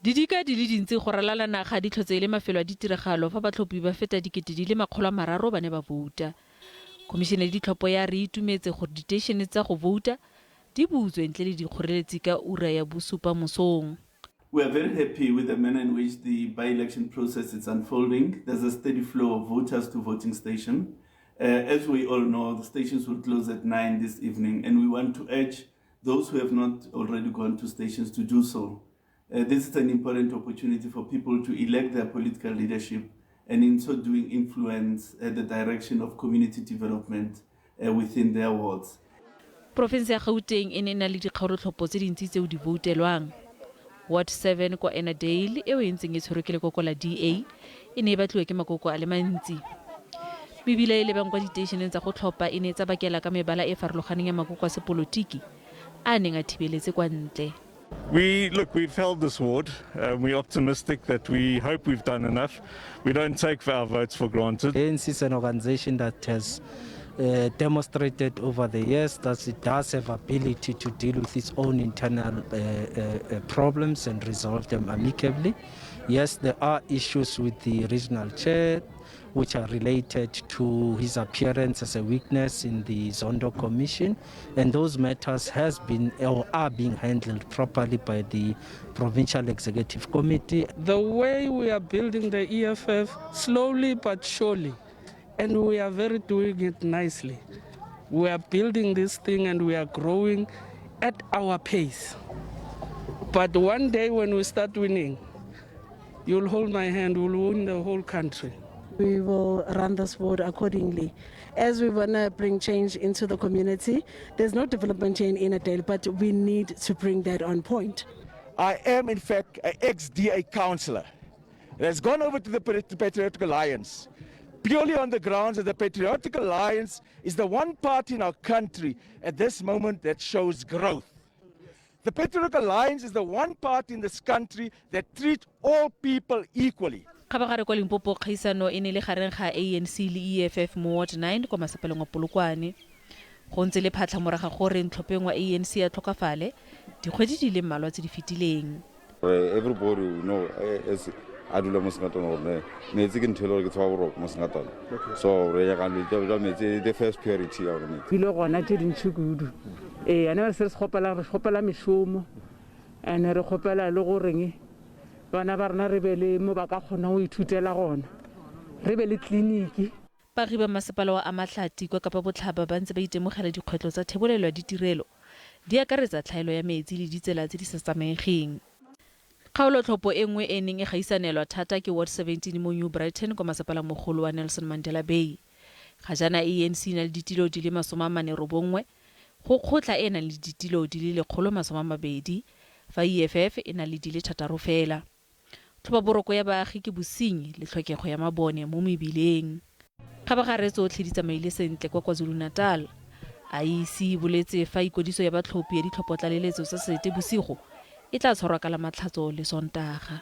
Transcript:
Didika di le dintsi go ralala naga di tlhotse e le mafelo a ditiragalo fa batlhophi ba feta 300,000 ba ne ba vouta. Khomišene ya ditlhopho ya re e itumetse gore diteišene tsa go vouta di butswe ntle le dikgoreletsi ka ura ya bosupa mosong. We are very happy with the manner in which the by-election process is unfolding. There's a steady flow of voters to voting station. As we all know, the stations will close at 9 this evening, and we want to urge those who have not already gone to stations to do so. This is an important opportunity for people to elect their political leadership and in so doing influence the direction of community development within their wards. Porofense ya Gauteng e ne e na le dikgaolotlhopho tse dintsi tseo di voutelwang. Ward 7 kwa Ennerdale, eo e ntseng e tshwerwe ke lekoko la DA, e ne e batliwa ke makoko a le mantsi. Mebila e e lebang kwa diteišeneng tsa go tlhopha e ne e tsabakela ka mebala e e farologaneng ya makoko a sepolotiki a a neng a thibeletse kwa ntle. We look, we've held this ward. We're optimistic that we hope we've done enough. We don't take our votes for granted. ANC is an organization that has demonstrated over the years that it does have ability to deal with its own internal problems and resolve them amicably. Yes, there are issues with the regional chair which are related to his appearance as a witness in the Zondo Commission, and those matters has been or are being handled properly by the Provincial Executive Committee. The way we are building the EFF, slowly but surely, and we are very doing it nicely. We are building this thing and we are growing at our pace. But one day when we start winning, you'll hold my hand, we'll win the whole country. We will run this ward accordingly. As we want to bring change into the community, there's no development here in Ennerdale, but we need to bring that on point. I am, in fact, an ex-DA councillor that's gone over to the Patriotic Alliance purely on the grounds that the Patriotic Alliance is the one party in our country at this moment that shows growth. The Patriotic Alliance is the one party in this country that treats all people equally. Kgabagare kwa Limpopo kgaisano e ne le gareng ga ANC le EFF mo Ward 9 kwa masepaleng wa Polokwane. Go ntse le phatlha moraga gore ntlhopheng wa ANC a tlhokafale dikgwedi di le mmalwa tse di fetileng. Everybody know as a dula mo Sengatwane gore metsi ke ntho e le gore ke tshoba boroko mo Sengatwane, so re nyaka tsa metsi, the first priority ya gore metsi. Bile gona tše dintšhi kudu. Ee, ane se re se kgopela, re kgopela mešomo, and re kgopela le goreng bana ba rena re be le mo ba ka kgonang go ithutela gona, re be le tleliniki. Baagi ba masepala wa Amahlathi kwa Kapa Botlhaba ba ntse ba itemogela dikgwetlho tsa thebolelo ya ditirelo, di akaretsa tlhaelo ya metsi le ditsela tse di sa tsamaegeng. Kgaolotlhopho e nngwe e neng e gaisanelwa thata ke Ward 17 mo New Brighton kwa masepala mogolo wa Nelson Mandela Bay. Ga jaana ANC e na le ditilo di le 49 go kgotla e nang le ditilo di le 120, fa EFF e na le di le thataro fela. Tlhobaboroko ya baagi ke bosenyi le tlhokego ya mabone mo mebileng. Kgabagare tsotlhe di tsamaile sentle kwa KwaZulu-Natal. IEC e boletse fa ikwadiso ya batlhophi ya ditlhophotlaleletso tsa Seetebosigo e tla tshwarwa ka Lamatlhatso le Sontaga.